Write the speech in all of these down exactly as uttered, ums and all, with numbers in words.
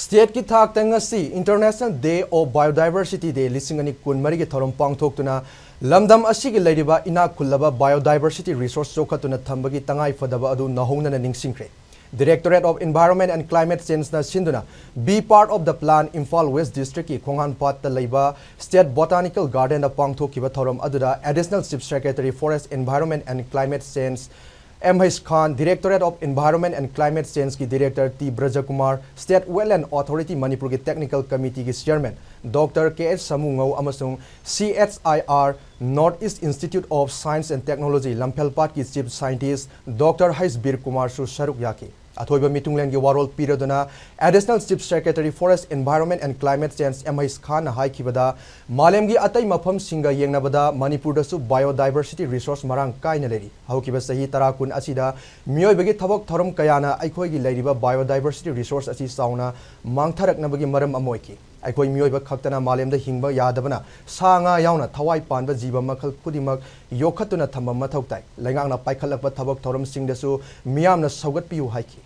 State ꯀꯤ ꯊꯥꯛꯇ ꯉꯁꯤ International Day of Biodiversity Day ꯂꯤꯁꯤꯡ ꯑꯅꯤ ꯀꯨꯟꯃꯔꯤꯒꯤ ꯊꯧꯔꯝ ꯄꯥꯡꯊꯣꯛꯇꯨꯅ ꯂꯝꯗꯝ ꯑꯁꯤꯒꯤ ꯂꯩꯔꯤꯕ ꯏꯅꯥꯛ ꯈꯨꯜꯂꯕ biodiversity resource ꯆꯥꯎꯈꯠꯇꯨꯅ ꯊꯝꯕꯒꯤ ꯇꯉꯥꯏꯐꯗꯕ ꯑꯗꯨ ꯅꯧꯍꯧꯅꯅ ꯅꯤꯡꯁꯤꯡꯈ꯭ꯔꯦ꯫ Directorate of Environment and Climate Change ꯅ ꯁꯤꯟꯗꯨꯅ Be Part of the Plan Imphal West District ꯀꯤ ꯈꯣꯡꯍꯥꯟꯄꯥꯠꯇ ꯂꯩꯕ State Botanical Garden ꯗ ꯄꯥꯡꯊꯣꯛꯈꯤꯕ ꯊꯧꯔꯝ ꯑꯗꯨꯗ Additional Chief Secretary Forest, Environment and Climate Change M ꯍꯩꯁ Khan, Directorate of Environment and Climate Change ꯀꯤ Director T Brajkumar, State Wetland Authority ꯃꯅꯤꯄꯨꯔꯒꯤ Technical Committee ꯒꯤ Chairman doctor K H Samungou ꯑꯃꯁꯨꯡ C H I R North East Institute of Science and Technology ꯂꯝꯐꯦꯜꯄꯥꯠꯀꯤ Chief Scientist doctor ꯍꯩꯁ ꯕꯤꯔ ꯀꯨꯃꯥꯔꯁꯨ ꯁꯔꯨꯛ ꯌꯥꯈꯤ꯫ ꯑꯊꯣꯏꯕ ꯃꯤꯊꯨꯡꯂꯦꯟꯒꯤ ꯋꯥꯔꯣꯜ ꯄꯤꯔꯗꯨꯅ Additional Chief Secretary Forest, Environment and Climate Change M ꯍꯩꯁ ꯈꯥꯟꯅ ꯍꯥꯏꯈꯤꯕꯗ, ꯃꯥꯂꯦꯝꯒꯤ ꯑꯇꯩ ꯃꯐꯝꯁꯤꯡꯒ ꯌꯦꯡꯅꯕꯗ ꯃꯅꯤꯄꯨꯔꯗꯁꯨ biodiversity resource ꯃꯔꯥꯡ ꯀꯥꯏꯅ ꯂꯩꯔꯤ꯫ ꯍꯧꯈꯤꯕ ꯆꯍꯤ ꯇꯔꯥ ꯀꯨꯟ ꯑꯁꯤꯗ ꯃꯤꯑꯣꯏꯕꯒꯤ ꯊꯕꯛ ꯊꯧꯔꯝ ꯀꯌꯥꯅ ꯑꯩꯈꯣꯏꯒꯤ ꯂꯩꯔꯤꯕ biodiversity resource ꯑꯁꯤ ꯆꯥꯎꯅ ꯃꯥꯡꯊꯔꯛꯅꯕꯒꯤ ꯃꯔꯝ ꯑꯃ ꯑꯣꯏꯈꯤ꯫ ꯑꯩꯈꯣꯏ ꯃꯤꯑꯣꯏꯕ ꯈꯛꯇꯅ ꯃꯥꯂꯦꯝꯗ ꯍꯤꯡꯕ ꯌꯥꯗꯕꯅ ꯁꯥ ꯉꯥ ꯌꯥꯎꯅ ꯊꯋꯥꯏ ꯄꯥꯟꯕ ꯖꯤꯕ ꯃꯈꯜ ꯈꯨꯗꯤꯡꯃꯛ ꯌꯣꯛꯈꯠꯇꯨꯅ ꯊꯝꯕ ꯃꯊꯧ ꯇꯥꯏ꯫ ꯂꯩꯉꯥꯛꯅ ꯄꯥꯏꯈꯠꯂꯛꯄ ꯊꯕꯛ ꯊꯧꯔꯝꯁꯤꯡꯗꯁꯨ ꯃꯤꯌꯥꯝꯅ ꯁꯧꯒꯠꯄꯤꯌꯨ ꯍꯥꯏꯈꯤ꯫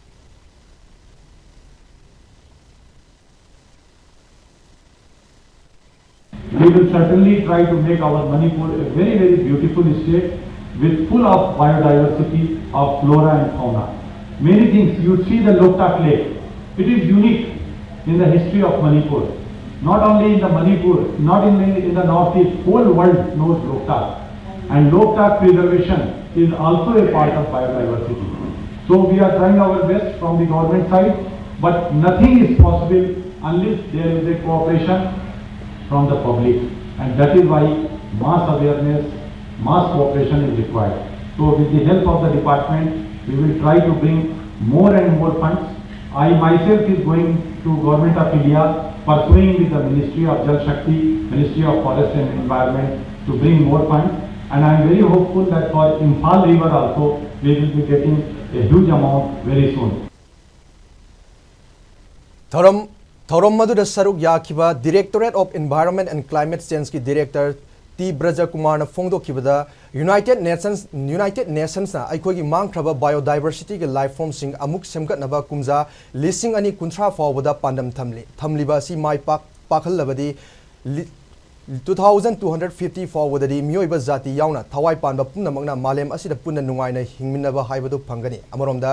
We will certainly try to make our Manipur a very, very beautiful state with full of biodiversity of flora and fauna. Many things, you see the Loktak Lake, it is unique in the history of Manipur. Not only in the Manipur, not in the, in the Northeast, whole world knows Loktak. And Loktak preservation is also a part of biodiversity. So we are trying our best from the government side, but nothing is possible unless there is a cooperation from the public. And that is why mass awareness, mass cooperation is required. So with the help of the department, we will try to bring more and more funds. I myself is going to Government of India, pursuing with the Ministry of Jal Shakti, Ministry of Forest and Environment to bring more funds. And I am very hopeful that for Imphal River also, we will be getting a huge amount very soon. ꯊꯧꯔꯝ ꯊꯧꯔꯝ ꯑꯗꯨꯗ ꯁꯔꯨꯛ ꯌꯥꯈꯤꯕ Directorate of Environment and Climate Change ꯀꯤ Director T ꯕ꯭ꯔꯖꯀꯨꯃꯥꯔꯅ ꯐꯣꯡꯗꯣꯛꯈꯤꯕꯗ, united nations, united ꯅꯦꯁꯟꯁꯅ ꯑꯩꯈꯣꯏꯒꯤ ꯃꯥꯡꯈ꯭ꯔꯕ biodiversityꯒꯤ life formꯁꯤꯡ ꯑꯃꯨꯛ ꯁꯦꯝꯒꯠꯅꯕ ꯀꯨꯝꯖꯥ ꯂꯤꯁꯤꯡ ꯑꯅꯤ ꯀꯨꯟꯊ꯭ꯔꯥ ꯐꯥꯎꯕꯗ ꯄꯥꯟꯗꯝ ꯊꯝꯂꯤ꯫ ꯊꯝꯂꯤꯕ ꯑꯁꯤ ꯃꯥꯏ ꯄꯥꯛ-, ꯄꯥꯛꯍꯜꯂꯕꯗꯤ ꯂꯤ-, two thousand two hundred fifty ꯐꯥꯎꯕꯗꯗꯤ ꯃꯤꯑꯣꯏꯕ ꯖꯥꯇꯤ ꯌꯥꯎꯅ ꯊꯋꯥꯏ ꯄꯥꯟꯕ ꯄꯨꯝꯅꯃꯛꯅ ꯃꯥꯂꯦꯝ ꯑꯁꯤꯗ ꯄꯨꯟꯅ ꯅꯨꯡꯉꯥꯏꯅ ꯍꯤꯡꯃꯤꯟꯅꯕ ꯍꯥꯏꯕꯗꯨ ꯐꯪꯒꯅꯤ꯫ ꯑꯃꯔꯣꯝꯗ,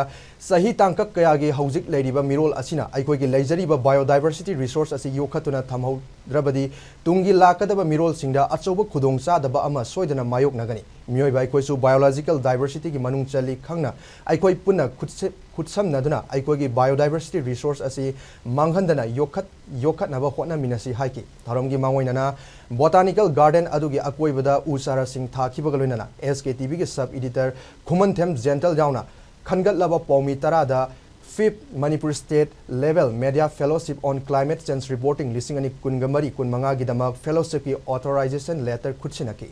ꯆꯍꯤ ꯇꯥꯡꯀꯛ ꯀꯌꯥꯒꯤ ꯍꯧꯖꯤꯛ ꯂꯩꯔꯤꯕ ꯃꯤꯔꯣꯜ ꯑꯁꯤꯅ ꯑꯩꯈꯣꯏꯒꯤ ꯂꯩꯖꯔꯤꯕ biodiversity resource ꯑꯁꯤ ꯌꯣꯛꯈꯠꯇꯨꯅ ꯊꯝꯍꯧꯗ꯭ꯔꯕꯗꯤ ꯇꯨꯡꯒꯤ ꯂꯥꯛꯀꯗꯕ ꯃꯤꯔꯣꯜꯁꯤꯡꯗ ꯑꯆꯧꯕ ꯈꯨꯗꯣꯡꯆꯥꯗꯕ ꯑꯃ ꯁꯣꯏꯗꯅ ꯃꯥꯌꯣꯛꯅꯒꯅꯤ꯫ ꯃꯤꯑꯣꯏꯕ ꯑꯩꯈꯣꯏꯁꯨ biological diversityꯒꯤ ꯃꯅꯨꯡ ꯆꯜꯂꯤ ꯈꯪꯅ, ꯑꯩꯈꯣꯏ ꯄꯨꯟꯅ ꯈꯨꯠꯁꯦ-, ꯈꯨꯠꯁꯝꯅꯗꯨꯅ ꯑꯩꯈꯣꯏꯒꯤ biodiversity resource ꯑꯁꯤ ꯃꯥꯡꯍꯟꯗꯅ ꯌꯣꯛꯈꯠ-, ꯌꯣꯛꯈꯠꯅꯕ ꯍꯣꯠꯅꯃꯤꯟꯅꯁꯤ ꯍꯥꯏꯈꯤ꯫ ꯊꯧꯔꯝꯒꯤ ꯃꯥꯡꯑꯣꯏꯅꯅ Botanical Garden ꯑꯗꯨꯒꯤ ꯑꯀꯣꯏꯕꯗ ꯎ ꯆꯥꯔꯥꯁꯤꯡ ꯊꯥꯈꯤꯕꯒ ꯂꯣꯏꯅꯅ S K T Vꯒꯤ sub editor ꯈꯨꯃꯟꯊꯦꯝ ꯖꯦꯟꯇꯜ ꯌꯥꯎꯅ ꯈꯟꯒꯠꯂꯕ ꯄꯥꯎꯃꯤ ꯇꯔꯥꯗ Fifth Manipur State Level Media Fellowship on Climate Change Reporting ꯂꯤꯁꯤꯡ ꯑꯅꯤ ꯀꯨꯟꯒ ꯃꯔꯤ ꯀꯨꯟꯃꯉꯥꯒꯤꯗꯃꯛ fellowshipꯀꯤ authorization letter ꯈꯨꯠꯁꯤꯟꯅꯈꯤ꯫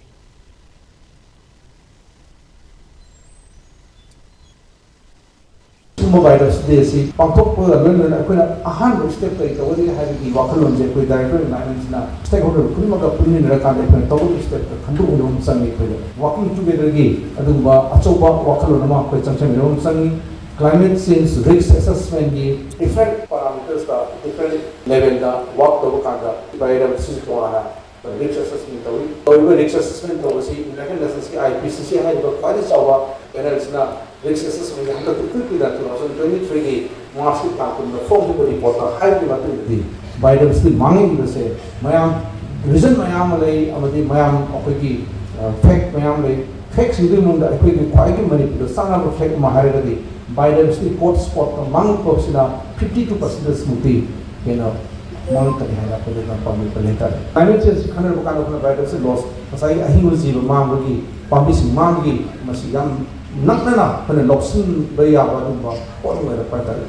ꯁꯤꯒꯨꯝꯕ biodiversity day ꯑꯁꯤ ꯄꯥꯡꯊꯣꯛꯄꯒ ꯂꯣꯏꯅꯅ ꯑꯩꯈꯣꯏꯅ ꯑꯍꯥꯟꯕ step ꯀꯔꯤ ꯇꯧꯒꯅꯤ ꯍꯥꯏꯕꯒꯤ ꯋꯥꯈꯜꯂꯣꯟꯁꯦ ꯑꯩꯈꯣꯏ Director Environmentꯅ stakeholder ꯈꯨꯗꯤꯡꯃꯛꯀ ꯄꯨꯟꯃꯤꯟꯅꯔꯀꯥꯟꯗ ꯑꯩꯈꯣꯏꯅ ꯇꯧꯒꯗꯕ step ꯈꯟꯗꯣꯛꯃꯤꯟꯅꯕ ꯑꯃ ꯆꯪꯉꯤ꯫ ꯑꯩꯈꯣꯏꯗ working togetherꯒꯤ ꯑꯗꯨꯒꯨꯝꯕ ꯑꯆꯧꯕ ꯋꯥꯈꯜꯂꯣꯟ ꯑꯃ ꯑꯩꯈꯣꯏ ꯆꯪꯁꯤꯟꯃꯤꯟꯅꯕ ꯑꯃ ꯆꯪꯉꯤ꯫ Climate change risk assessmentꯀꯤ different parametersꯇ different levelꯗ work ꯇꯧꯕ ꯀꯥꯟꯗ biodiversity ꯇꯣꯉꯥꯟꯅ risk assessment ꯇꯧꯏ꯫ ꯇꯧꯔꯤꯕ risk assessment ꯇꯧꯕꯁꯤ United Nationska IPCC ꯍꯥꯏꯔꯤꯕ ꯈ꯭ꯋꯥꯏꯗꯒꯤ ꯆꯥꯎꯕ panelꯁꯤꯅ risk assessmentꯁꯤ ꯍꯟꯗꯛ ꯏꯀꯨꯏ ꯀꯨꯏꯗꯅ two thousand twenty threeꯒꯤ Marchꯀꯤ ꯇꯥꯡ ꯀꯨꯟꯗ ꯐꯣꯡꯈꯤꯕ reportꯇ ꯍꯥꯏꯕꯒꯤ ꯃꯇꯨꯡ ꯏꯟꯅꯗꯤ biodiversity ꯃꯥꯡꯉꯛꯏꯕꯁꯦ ꯃꯌꯥꯝ reason ꯃꯌꯥꯝ ꯑꯃ ꯂꯩ, ꯑꯃꯗꯤ ꯃꯌꯥꯝ ꯑꯩꯈꯣꯏꯒꯤ fact ꯃꯌꯥꯝ ꯂꯩ꯫ Factꯁꯤꯡꯗꯨꯒꯤ ꯃꯅꯨꯡꯗ ꯑꯩꯈꯣꯏꯒꯤ ꯈ꯭ꯋꯥꯏꯗꯒꯤ ꯃꯅꯤꯄꯨꯔꯗ ꯆꯥꯟꯅꯕ fact ꯑꯃ ꯍꯥꯏꯔꯒꯗꯤ biodiversity hotspotꯇ ꯃꯥꯡꯉꯛꯄꯁꯤꯅ fifty two percentꯃꯨꯛꯇꯤ ꯍꯦꯟꯅ ꯃꯥꯡꯉꯛꯀꯅꯤ ꯍꯥꯏꯅ ꯑꯩꯈꯣꯏꯗ ꯄꯥꯝꯕꯤ ꯄꯜꯂꯤ ꯍꯥꯏꯇꯥꯔꯦ꯫ Climate change ꯈꯟꯅꯔꯛꯄ ꯀꯥꯟꯗ ꯑꯩꯈꯣꯏꯅ biodiversity loss, ꯉꯁꯥꯏꯒꯤ ꯑꯍꯤꯡꯕ ꯖꯤꯕ ꯃꯥꯡꯕꯒꯤ, ꯄꯥꯝꯕꯤꯁꯤꯡ ꯃꯥꯡꯕꯒꯤ, ꯃꯁꯤ ꯌꯥꯝ ꯅꯛꯅꯅ ꯑꯩꯈꯣꯏꯅ ꯂꯧꯁꯤꯟꯕ ꯌꯥꯕ ꯑꯗꯨꯒꯨꯝꯕ ꯄꯣꯠ ꯑꯃ ꯑꯣꯏꯔꯛꯄ ꯍꯥꯏꯇꯥꯔꯦ꯫